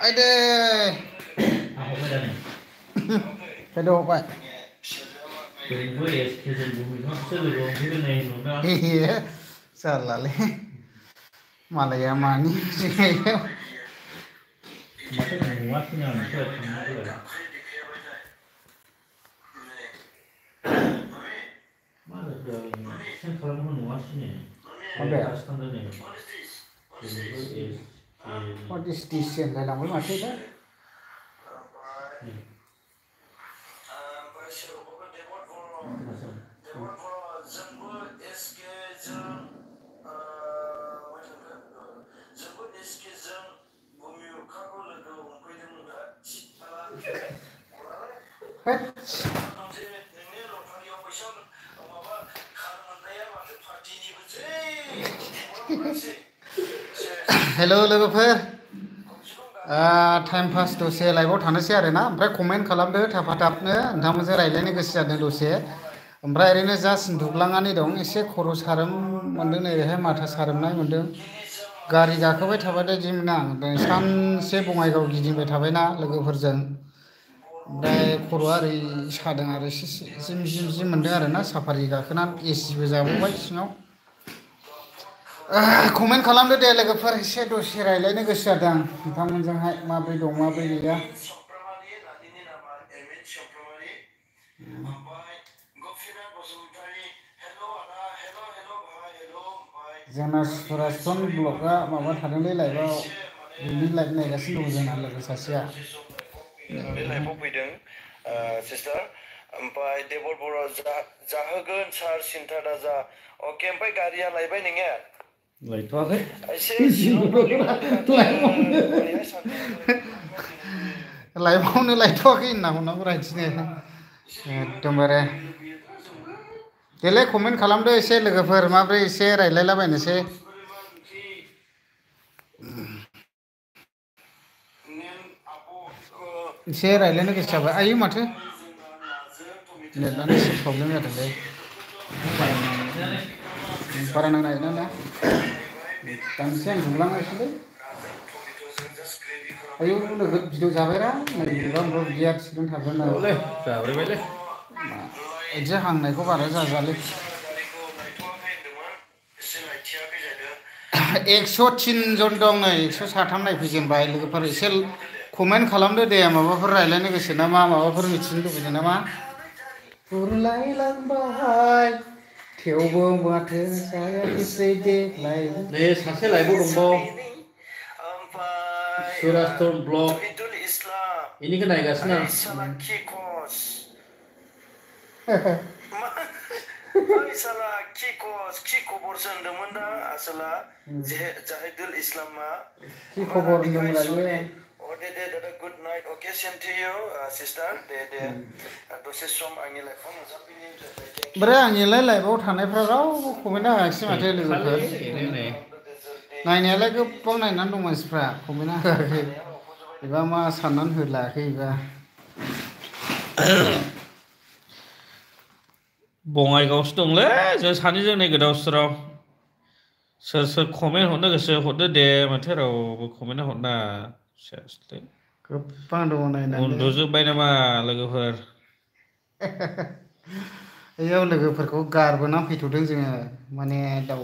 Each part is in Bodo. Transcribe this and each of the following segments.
Aide. Cái đồ vậy. Iya, salah le. Malaya mani sih. What is this? Yang dalam masih dah. Hello लोगोफोर टाइम पास दसे लाइभआव थानोसै आरोना ओमफ्राय कमेन्ट खालामदो थाब-थाबनो नोंथांमोनजों रायज्लायनो गोसो जादों दसे ओमफ्राय ओरैनो जास्ट दुगलांनानै दं एसे खर' सारोम मोनदों नैबेहाय माथा सारोमनाय मोनदों गारि गाखोबाय थाबाथाय जि मोनो आं सानसे बङाइगाव गिदिंबाय थाबायना लोगोफोरजों ओमफ्राय खर'आ ओरै सादों आरो एसे जिम मोनदों आरोना साफारि गाखोना एसिबो जाबावबाय सिङाव कमेन्ट खालामदो दे लोगोफोर एसे दसे रायज्लायनो गोसो जादों नोंथांमोनजोंहाय माबोरै दं माबोरै गैया जोंना सुराजन ब्लगआ माबा थादोंलै लाइभआव बिनि लाइभ नायगासिनो दं जोंना लोगो सासेया लाइभआव फैदों सिस्टार ओमफ्राय देबर बर' जाहोगोन सार सिन्था दाजा अके ओमफ्राय गारिया लायबाय नोङो लायथ'वाखै लाइभआवनो लायथ'वाखै होनना हरनांगौ रायथिनो एकदमबारे देलाय कमेन्ट खालामदो एसे लोगोफोर माब्रै एसे रायज्लायलाबायनोसै एसे रायज्लायनो गोसो जाबाय आयौ माथो नेटआनो एसे प्रब्लेम जादोंलै बारा नांनाय ना दानसे आं दुंलांगासिनोलै आयौ लोगो भिडिअ जाबायरा नैबेबा बिदि आथिंजों थागोन नालै जाब्रायबायलै एसे हांनायखौ बारा जाजालै 103 जन दं नै 103 नायफैजेनबाय लोगोफोर एसे कमेन्ट खालामदो दे माबाफोर रायज्लायनो गोसो नामा माबाफोर मिथिनो लुबैदों नामा बुरलायलांबाय थेवबो माथो जायाखिसै देग्लाय नै सासे लाइभआव दंबाव सुराजन ब्लग इनिखौ नायगासिनो साला की खबरसो होनदोंमोन दा आसला जाहिदुल इस्लामा की खबर होनदोंमोन दे good night okay same to you sister दे दसे सम आंनि लाइफआव नुजाफैनायनि थाखाय ओमफ्राय आंनिलाय लाइफआव थानायफ्रा रावबो कमेन्ट होआखिसै माथो लोगोफोर नायनायालाय गोबां नायनानै दं मानसिफ्रा कमेन्ट होआखै एबा मा साननानै होलायाखै एबा बङाइगावसो दंलै जों सानैजों नै गोदाव सोराव सोर कमेन्ट हरनो गोसो हरदो दे माथो रावबो कमेन्ट हरना गोबां दङ नायनानै उन्दुजोब्बाय नामा लोगोफोर बेयाव लोगोफोरखौ गारबोना फैथ'दों जोङो माने दाउ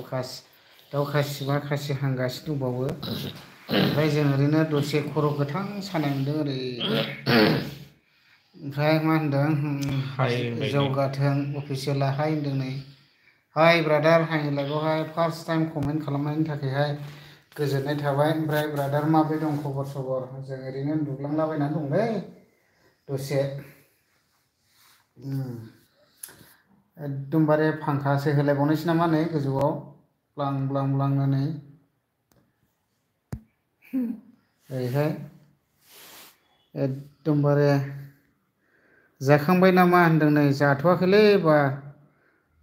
खासि मा खासि हांगासिनो दंबावो ओमफ्राय जों ओरैनो दसे खर' गोथां सानाय मोनदों ओरै ओमफ्राय मा होनदों जौगाथों अफिसियेला हाय होनदों नै हाय ब्रादार हाय लाइभआवहाय फार्स्ट टाइम कमेन्ट खालामनायनि थाखायहाय गोजोननाय थाबाय ओमफ्राय ब्रादार माब्रै दं खबर सबर जों ओरैनो उन्दुलांलाबायनानै दंलै दसे एकदमबारे फांखासो होलायबावनोसै नामा नै गोजौआव ब्लां ब्लां ब्लांनो नै ओरैहाय एकदमबारे जाखांबाय नामा होनदों नै जाथ'वाखैलै बा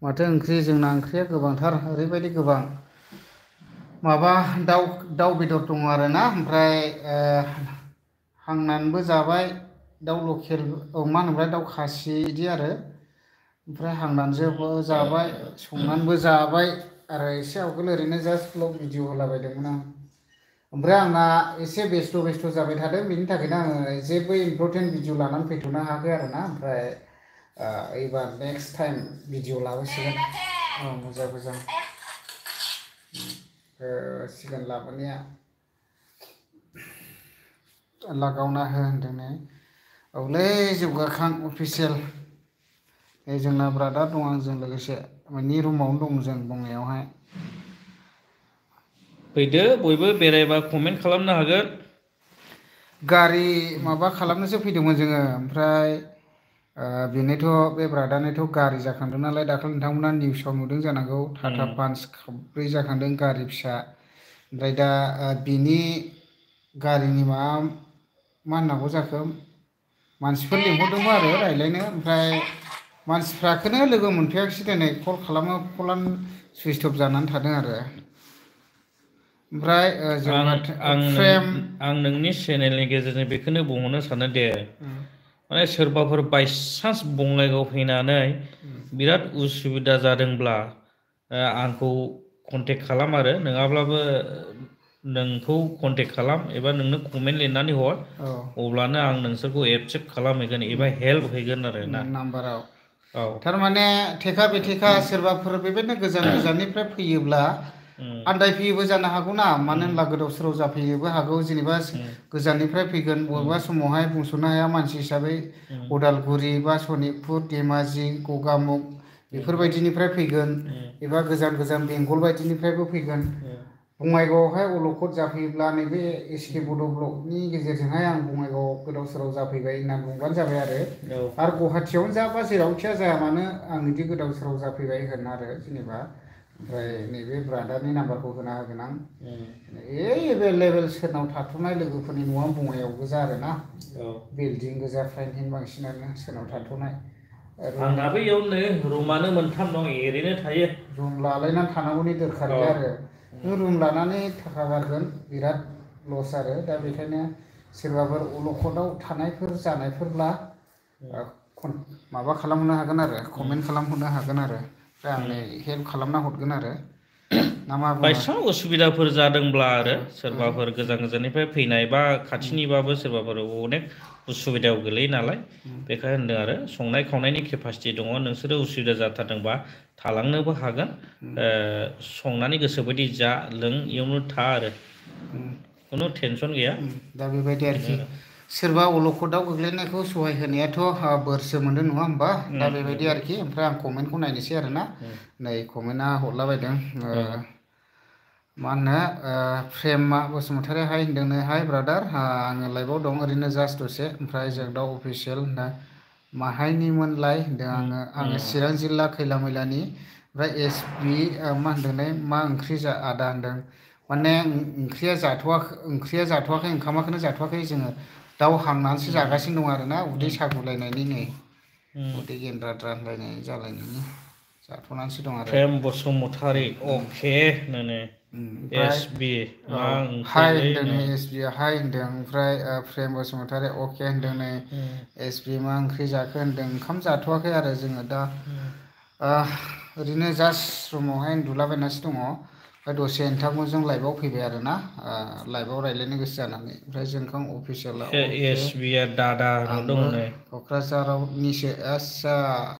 माथो ओंख्रि जोंना ओंख्रिया गोबांथार ओरैबायदि गोबां माबा दाउ बेदर दङ आरोना ओमफ्राय हांनानैबो जाबाय दाउ लकेल मा होनोमोनलाय दाउ खासि बिदि आरो ओमफ्राय हांनानैबो जाबाय संनानैबो जाबाय आरो एसे आवगोल ओरैनो जास्ट ब्लग भिडिअ होलाबायदोंमोन आं ओमफ्राय आंना एसे बेस्थ' जाबाय थादों बेनि थाखायनो आङो जेबो इम्परटेन्ट भिडिअ लानानै फैथ'नो हायाखै आरोना ओमफ्राय एबार नेक्स्ट टाइम भिडिअ लाबोसिगोन मोजां सिगां लाबोनाया लागावना हो होनदों नै औलै जौगाखां अफिसियेल जोंना ब्रादार दं आंजों लोगोसे मोननै रुमावनो दं जों बङाइयावहाय फैदो बयबो बेरायबा कमेन्ट खालामनो हागोन गारि माबा खालामनोसो फैदोंमोन जोङो ओमफ्राय बेनोथ' बे ब्रादारनोथ' गारि जाखांदों नालाय दाखालि नोंथांमोना निउसाव नुदों जानांगौ टाटा पान्च खब्रै जाखांदों गारि फिसा ओमफ्राय दा बिनि गारिनि मा होननांगौ जाखो मानसिफोर लिंहरदोंमोन आरो रायज्लायनो ओमफ्राय मानसिफ्राखौनो लोगो मोनफैयाखिसै दिनै कल खालामो कलानो सुइस अफ जानानै थादों आरो ओमफ्राय आं नोंनि चेनेलनि गेजेरजों बेखौनो बुंहरनो सानो दे माने सोरबाफोर बायसान्स बङाइगाव फैनानै बिराद उसुबिदा जादोंब्ला आंखौ कन्टेक्ट खालाम आरो नङाब्लाबो नोंखौ कन्टेक्ट खालाम एबा नोंनो कमेन्ट लिरनानै हर अब्लानो आं नोंसोरखौ एक्सेप्ट खालामहैगोन एबा हेल्प हैगोन आरो ना नाम्बाराव थारमाने थेखा बेथेखा सोरबाफोर बेबायदिनो गोजाननिफ्राय फैयोब्ला आन्दायफैयोबो जानो हागौ ना मानो होनब्ला गोदाव सोराव जाफैयोबो हागौ जेनेबा गोजाननिफ्राय फैगोन बबेबा समावहाय बुंस'नो हाया मानसि हिसाबै उदालगुरि बा सनितपुर धेमाजि गगामुग बेफोरबायदिनिफ्राय फैगोन एबा गोजान बेंगल बायदिनिफ्रायबो फैगोन बङाइगावआवहाय अलखद जाफैयोब्ला नैबे एसके बड' ब्लकनि गेजेरजोंहाय आं बङाइगावआव गोदाव सोराव जाफैबाय होनना बुंबानो जाबाय आरो गुवाहाटियावनो जा बा जेरावखिया जाया मानो आं बिदि गोदाव सोराव जाफैबाय होन आरो जेनेबा ओमफ्राय नैबे ब्रादारनि नाम्बारखौ होना होगोन आं एभेलेबेल सोरनाव थाथ'नाय लोगोफोरनि न'आ बङाइयाव गोजा आरोना बिल्डिं गोजा फ्रायनो बांसिनानो सोरनाव थाथ'नाय आंनाबो इयावनो रुमानो मोनथाम दं ओरैनो थायो रुम लालायनानै थानांगौनि दरखार गैया आरो रुम लानानै थाखा गारगोन बिराद लस आरो दा बेखायनो सोरबाफोर अलखदाव थानायफोर जानायफोरब्ला माबा खालामहरनो हागोन आरो कमेन्ट खालामहरनो हागोन आरो ओमफ्राय आंनो हेल्प खालामना हरगोन आरो बायसान्स उसुबिदाफोर जादोंब्ला आरो सोरबाफोर गोजाननिफ्राय फैनाय बा खाथिनिबाबो सोरबाफोर अनेक उसुबिदायाव गोलैयो नालाय बेखाय होनदों आरो संनाय खावनायनि केपासिटि दङ नोंसोरो उसुबिदा जाथारदोंबा थालांनोबो हागोन संनानै गोसोबायदि जा लों इयावनो था आरो खुनु टेनसन गैया दा बेबायदि आरोखि सोरबा अलखदाव गोग्लैनायखौ सहाय होनायाथ' बोरसो मोनदों नङा होमबा दा बेबायदि आरोखि ओमफ्राय आं कमेन्टखौ नायनोसै आरोना नै कमेन्टआ हरलाबायदों मा होनो प्रेमा बसुमतारी हाय होनदों हाय ब्रादार आङो लाइभआव दं ओरैनो जास्ट दसे ओमफ्राय जोगदाव अफिसियेल होनदों माहायनिमोनलाय होनदों आङो चिरां जिल्ला खैला मैलानि ओमफ्राय एसपि मा होनदों मा ओंख्रि आदा होनदों माने ओंख्रिया जाथ'वाखै ओंखामाखौनो जाथ'वाखै जोङो दाउ हांनानैसो जागासिनो दं आरोना उदै सागुलायनायनि नै उदै गेन्द्राद्रा होनलायनाय जालायनायनि जाथ'नानैसो दं आरो प्रेम बसुमतारी अके होनो एसबि मा हाय होनदों एसबि हाय होनदों ओमफ्राय प्रेम बसुमतारी अके होनदों नै एसबि मा ओंख्रि जाखो होनदों ओंखाम जाथ'वाखै आरो जोङो दा ओरैनो जास्ट रुमावहाय उन्दुलाबायनासो दङ ओमफ्राय दसे नोंथांमोनजों लाइभआव फैबाय आरोना लाइभआव रायज्लायनो गोसो जानानै ओमफ्राय जोंखां अफिसियेला एसबिआ दादा आंबो क'क्राझारावनिसो आस्सा